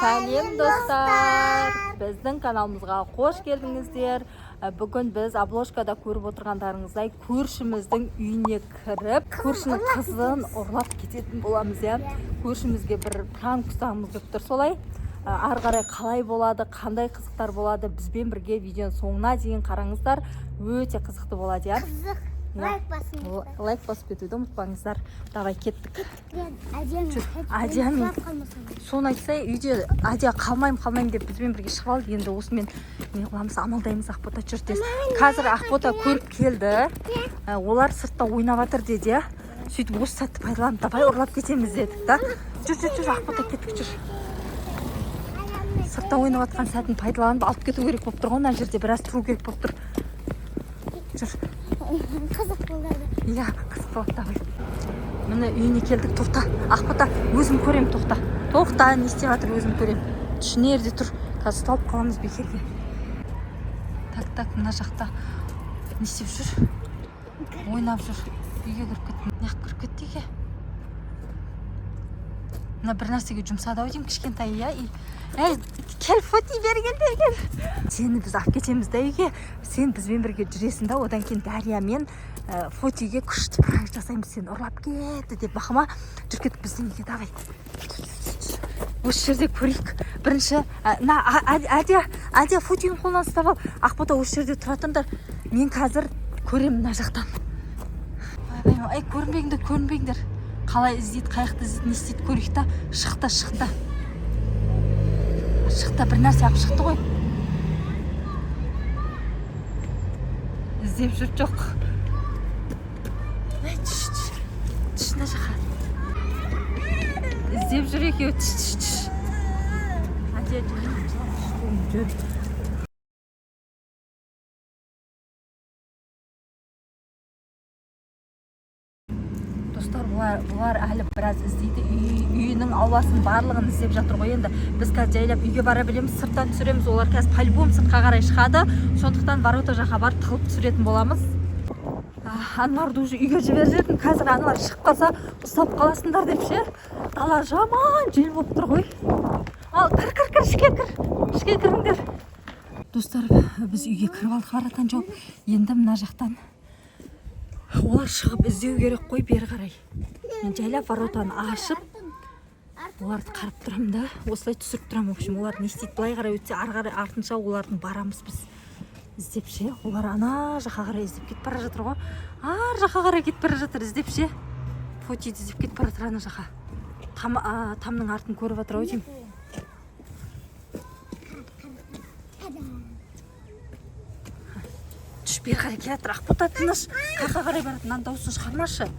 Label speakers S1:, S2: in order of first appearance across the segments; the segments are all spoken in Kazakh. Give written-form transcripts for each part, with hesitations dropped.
S1: Сәлем, достар! Біздің каналымызға қош келдіңіздер. Бүгін біз обложкада көріп отырғандарыңыздай көршіміздің үйіне кіріп, көршінің қызын ұрлап кететін боламыз, иә. Көршімізге бір пранк ұстағымыз келіп тұр солай. Ары қарай қалай болады, қандай қызықтар болады, бізбен бірге видеоның соңына дейін қараңыздар. Өте қызықты болады, иә.
S2: Қызық.
S1: Иә.
S2: Лайк басыңыздар.
S1: Лайк басып кетуді ұмытпаңыздар. Давай, кеттік.
S2: Мен әдемі.
S1: Жүр, әдемі.
S2: Жылап қалмасам.
S1: Соны айтса, үйде Адия қалмаймын, қалмаймын деп бізбен бірге шығып алды. Енді осымен не қыламыз, амалдаймыз. Ақбота, жүр тез. Қазір Ақбота көріп келді. Олар сыртта ойнап жатыр деді, иә. Сөйтіп осы сәтті пайдаланып, давай ұрлап кетеміз дедік та. Жүр, жүр, жүр, Ақбота, кеттік, жүр. Сыртта ойнап жатқан сәтін пайдаланып алып кету керек болып тұр ғой. Мына жерде біраз тұру керек болып тұр. Жүр.
S2: Қызық болады.
S1: Иә, қызық болады. Давай, міне, үйіне келдік. Тоқта, Ақбота, өзім көрем. Тоқта, тоқта, не істеп жатыр, өзім көрем. Түш, мына жерде тұр, қазір ұсталып қаламыз бекерге. Так, так, мына жақта не істеп жүр? Ойнап жүр. Үйге кіріп кетті. Неғып кіріп кетті үйге? Мына бір нәрсеге жұмсады ау деймін кішкентай, иә. Әй, кел, Фоти, бері кел, бері кел. Сені біз алып кетеміз да үйге, сен бізбен бірге жүресің да. Одан кейін Дария мен Фотиге күшті пранк жасаймыз, сені ұрлап кетті деп. Бақыма, жүр, кеттік біздің үйге. Давай, осы жерде көрейік бірінші. Мына Әдия, Әдия, Фотидің қолынан ұстап ал. Ақбота, осы жерде тұра тұрыңдар, мен қазір көремін мына жақтан. Ойбай, ай, көрінбеңдер, көрінбеңдер. Қалай іздейді, қай жақта іздейді, не істейді, көрейік та. Шықты, шықты, шықты, бір нәрсе алып шықты ғой. Іздеп жүр, жоқ. Ай, түш, түш, түш, мына жаққа. Іздеп жүр екеуі. Түш, түш, түш. Әдия, жүр, жүр. Достар, бұлар әлі біраз іздейді. Үйінің ауласын барлығын іздеп жатыр ғой. Енді біз қазір жайлап үйге бара береміз, сырттан түсіреміз. Олар қазір по-любому сыртқа қарай шығады, сондықтан ворота жаққа барып тығылып түсіретін боламыз. Ануарды уже үйге жіберіп жібердім. Қазір Ануар шығып қалса, ұсталып қаласыңдар деп ше. Дала жаман жел болып тұр ғой. Ал кір, кір, кір, ішке кір, ішке кіріңдер. Достар, біз үйге кіріп алдық воротаны жауып. Енді мына жақтан олар шығып іздеу керек қой бері қарай. Мен жайлап воротаны ашып, оларды қарап тұрамын да, осылай түсіріп тұрамын. В общем, олар не істейді, былай қарай өтсе, ары қарай артынша олардың барамыз біз іздеп ше. Олар ана жаққа қарай іздеп кетіп бара жатыр ғой, ар жаққа қарай кетіп бара жатыр іздеп ше. Фотиді іздеп кетіп бара жатыр ана жаққа. Там, тамның артын көріп жатыр ау деймін. Түш, бері қарай келе жатыр. Ақбота, тыныш. Қай жаққа қарай барады? Мынаның дауысын шығармашы.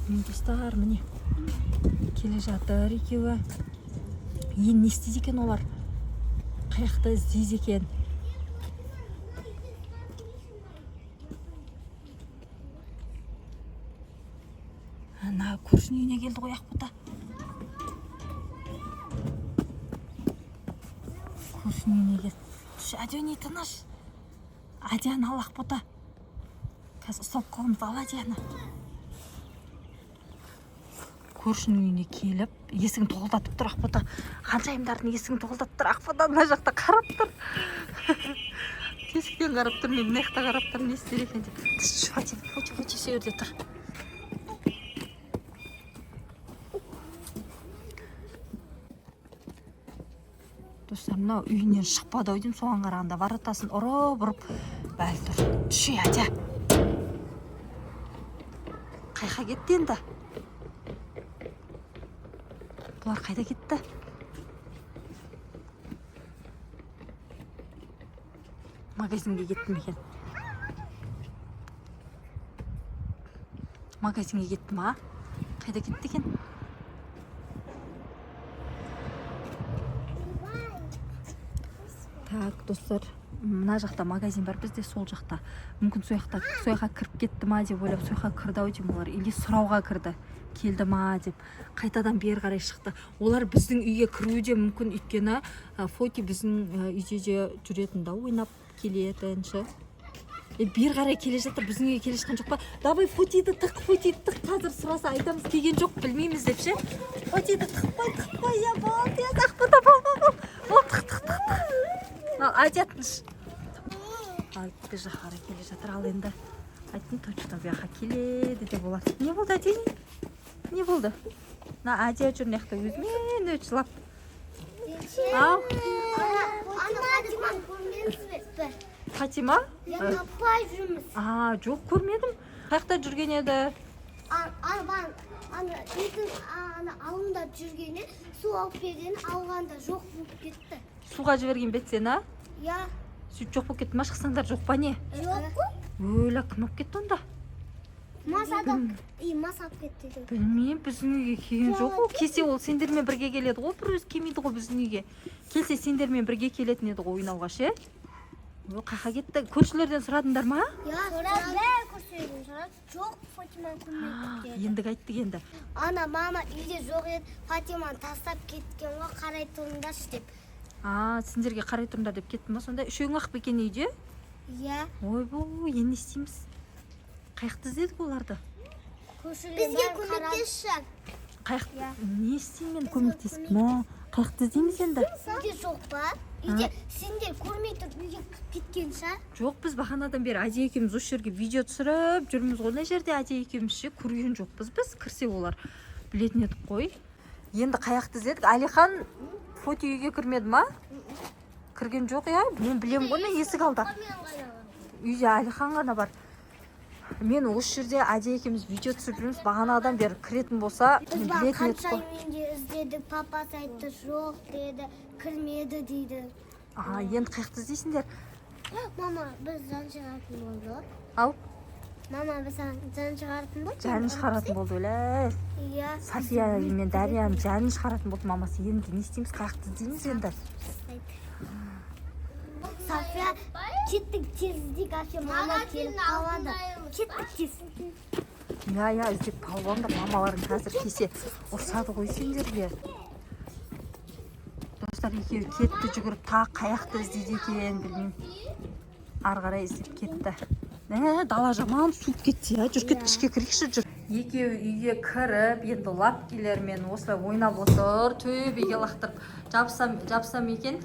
S1: Міне, достар, міне, келе жатыр екеуі. Енді не істейді екен олар? Қай жақта іздейді екен? Ана көршінің үйіне келді ғой Ақбота. Көршінің үйіне келді. Түш, Әдене, тыныш. Әдияны ал, Ақбота, қазір ұсталып қаламыз. Ал Әдияны. Көршінің үйіне келіп, есігін тоқылдатып тұр Ақбота. Ханшайымдардың есігін тоқылдатып тұр. Ақбота мына жақта қарап тұр, тесіктен қарап тұр. Мен мына жақта қарап тұрмын, не істер екен деп. Түш, түш, Фати, Фати, Фати, сол жерде тұр. Достар, мынау үйінен шықпады ау деймін. Соған қарағанда воротасын ұрып ұрып бәл тұр. Түш, Әдя. Қайқа кетті енді бұлар? Қайда кетті? Магазинге кетті ме екен? Магазинге кетті ма? Қайда кетті екен? Так, достар, мына жақта магазин бар бізде, сол жақта. Мүмкін, сол жақта, сол жаққа кіріп кетті ма деп ойлап, сол жаққа кірді ау деймін олар. Или сұрауға кірді, келді ма деп. Қайтадан бері қарай шықты. Олар біздің үйге кіруі де мүмкін, өйткені Фоти біздің үйде де жүретін да, ойнап келетін ше. Е, бері қарай келе жатыр, біздің үйге келе жатқан жоқ па? Давай, Фотиді тық, Фотиді тық. Қазір сұраса, айтамыз, келген жоқ, білмейміз деп ше. Фотиді тықпай, тықпай, иә, болды, иә, Ақбота, бол, бол, бол, бол, тық, тық, тық, тық. Ал, Әдия, тыныш. Ал, біз жаққа қарай келе жатыр. Ал енді айттым, точно бұл жаққа келеді деп болады. Не болды, Әдия, не болды? Мына Әдия жүр мына жақта өзімен өзі жылап. Ау.
S2: Ана Фатиманы көрмедіңіз бе?
S1: Фатима?
S2: Я таппай жүрміз.
S1: А, жоқ, көрмедім. Қай жақта жүрген еді?
S2: Ана ана үйдің ана алдында жүргенде, су алып берген, алғанда жоқ болып кетті.
S1: Суға жіберген бе еді сені?
S2: Я.
S1: Сөйтіп жоқ болып кетті ма? Шықсаңдар, жоқ па, не?
S2: Жоқ қой.
S1: Өлә, кім алып кетті онда?
S2: Мас адам и мас алып кетті деп.
S1: Білмеймін, біздің үйге келген жоқ ол. Келсе, ол сендермен бірге келеді ғой, бір өзі келмейді ғой біздің үйге. Келсе, сендермен бірге келетін еді ғой ойнауға ше. Ой, қаяққа кетті? Көршілерден сұрадыңдар ма?
S2: Я, сұрады, бәрі көршілерден сұрады. Жоқ, Фатиманы көрмедік деді.
S1: Ендігі айттық енді.
S2: Ана мама үйде жоқ еді, Фатиманы тастап кеткен ғой, қарай тұрыңдаршы деп.
S1: А, сендерге қарай тұрыңдар деп кетті ма сонда? Үшеуің ақ па екен үйде?
S2: Иә.
S1: Ойбой, енді не істейміз? Қаяқта іздедік оларды?
S2: Бізге көмектесші.
S1: Қаяқ, не істеймін мен көмектесіп? Мә, қаяқта іздейміз енді?
S2: Үйде жоқ па? Үйде сендер көрмей тұрып үйге кіріп кеткен шығар.
S1: Жоқ, біз бағанадан бері Әдия екеуміз осы жерге видео түсіріп жүрміз ғой мына жерде, Әдия екеуміз ше. Көрген жоқпыз біз. Кірсе, олар білетін едік қой. Енді қаяқты іздедік? Әлихан, Фоти үйге кірмеді ма? Кірген жоқ, иә. Мен білемін ғой, мен есік алда. Үйде Әлихан ғана бар. Мен осы жерде Әдия екеуміз видео түсіріп жүрміз бағанадан бері. Кіретін болса,
S2: Біз
S1: мен
S2: бағана
S1: білетін едік
S2: қанша
S1: қой.
S2: үйінде іздедік, папасы айтты, жоқ деді, кірмеді дейді.
S1: А, енді қаяқты іздейсіңдер?
S2: Мама, біз жан шығаратын болды.
S1: Ал.
S2: Мама, біз жан шығаратын болды.
S1: Жанын шығаратын болды, өлә.
S2: Иә.
S1: София мен Дарияның жанын шығаратын болды мамасы. Енді не істейміз, қаяқты іздейміз енді?
S2: София, кеттік, тез іздейік, әке, мама келіп қалады. Кеттік тез.
S1: Иә, іздеп тауып алыңдар. Мамаларың қазір келсе, ұрсады ғой сендерге. Достар, екеуі кетті жүгіріп. Тағы қаяқты іздейді екен, білмеймін. Ары қарай іздеп кетті. Ә, дала жаман суып кетті, иә. Жүр, кет, ішке кірейікші, жүр. Екеуі үйге кіріп, енді лапкилермен осылай ойнап отыр. Төбеге лақтырып, жабысам, жабысам екен,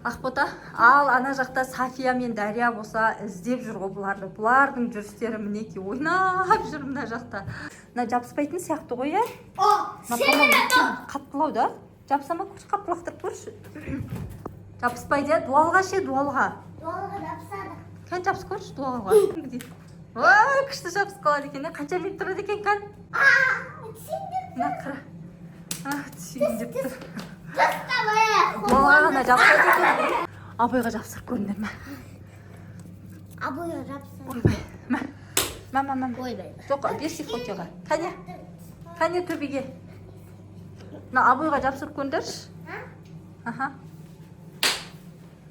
S1: Ақбота. Ал ана жақта София мен Дария болса, іздеп жүр ғой бұларды. Бұлардың жүрістері мінекей, ойнап жүр мына жақта. Мына жабыспайтын сияқты ғой, иә. Мына, по-моему, қаттылау да. Жабыса ма, көрші, қатты лақтырып көрші. Жабыспайды, иә. Дуалға ше, дуалға?
S2: Дуалға жабысады.
S1: Кән, жабысып көрші дуалға. Ой, күшті жабысып қалады екен, иә. Қанша минут тұрады екен, кән? Мына қара, а, түсейін деп тұр. Дуалға ғана жабысады екен. Абайға жабыстырып көріңдер ме?
S2: Абайға жабысады.
S1: Ойбай, мә, мә, мә, мә.
S2: Ойбай.
S1: Жоқ, берші Фотиға. Кәне, кәне, төбеге, мына обойға жабыстырып көріңдерші. Аха,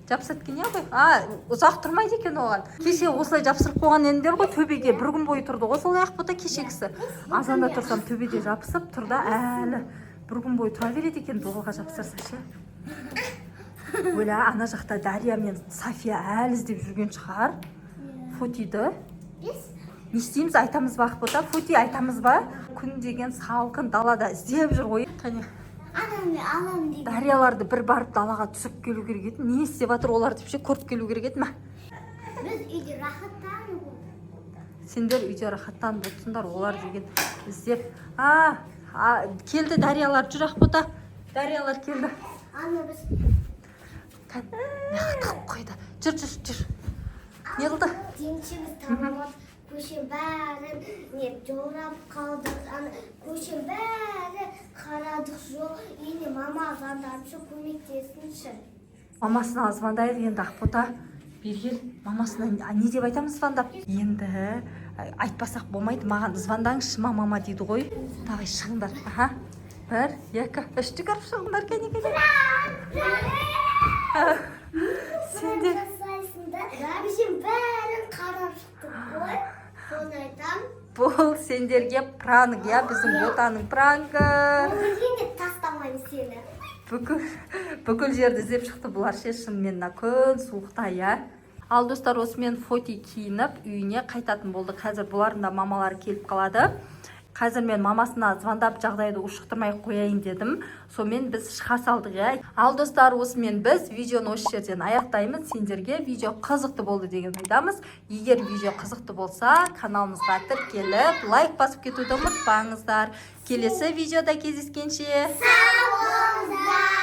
S1: жабысады екен, иә, абай. А, ұзақ тұрмайды екен оған. Кеше осылай жабыстырып қойған едіңдер ғой төбеге, бір күн бойы тұрды ғой солай, Ақбота. Кешегісі азанда тұрсам, төбеде жабысып тұр да, әлі бір күн бойы тұра береді екен дуалға жабыстырса ше. Өлә, ана жақта Дария мен София әлі іздеп жүрген шығар Фотиді. Не істейміз, айтамыз ба, Ақбота? Фоти, айтамыз ба? Күн деген салқын, далада іздеп жүр ғой, қане.
S2: Анам, анам дейді.
S1: Дарияларды бір барып далаға түсіріп келу керек еді, не істеп жатыр олар деп ше, көріп келу керек еді ма.
S2: Біз үйде рахаттанып отырмыз.
S1: Сендер үйде рахаттанып отырсыңдар, олар деген іздеп. А, келді Дариялар, жүр, Ақбота, Дариялар келді.
S2: Ана біз
S1: Кән, мына жаққа тығып қойды. Жүр, жүр, жүр. Не қылды?
S2: Денші, біз табылмады, көше бәрін не жаурап қалдық, ана көше бәрі қарадық, жоқ. Енді мама звондапшы, көмектесінші.
S1: Мамасына звондайды енді. Ақбота, бері кел. Мамасына не деп айтамыз звондап? Енді айтпасақ болмайды. Маған звондаңызшы мамама дейді ғой. Давай, шығыңдар. Аха, бір, екі, үш, жүгіріп шығыңдар. Кәне, кәне, сендер.
S2: Жасайсың да, көшенің бәрін қарап шықтық қой, соны айтам.
S1: Бұл сендерге пранк, иә, біздің Ботаның пранкі.
S2: Білгенде тастамаймын сені.
S1: Бүкіл жерді іздеп шықты бұлар ше, шынымен, мына күн суықта, иә. Ал, достар, осымен Фоти киініп, үйіне қайтатын болды. Қазір бұлардың да мамалары келіп қалады. Қазір мен мамасына звондап, жағдайды ушықтырмай қояйын дедім. Сонымен біз шыға салдық, иә. Ал, достар, осымен біз видеоны осы жерден аяқтаймыз. Сендерге видео қызықты болды деген ойдамыз. Егер видео қызықты болса, каналымызға тіркеліп, лайк басып кетуді ұмытпаңыздар. Келесі видеода кездескенше
S2: Сау болыңыздар.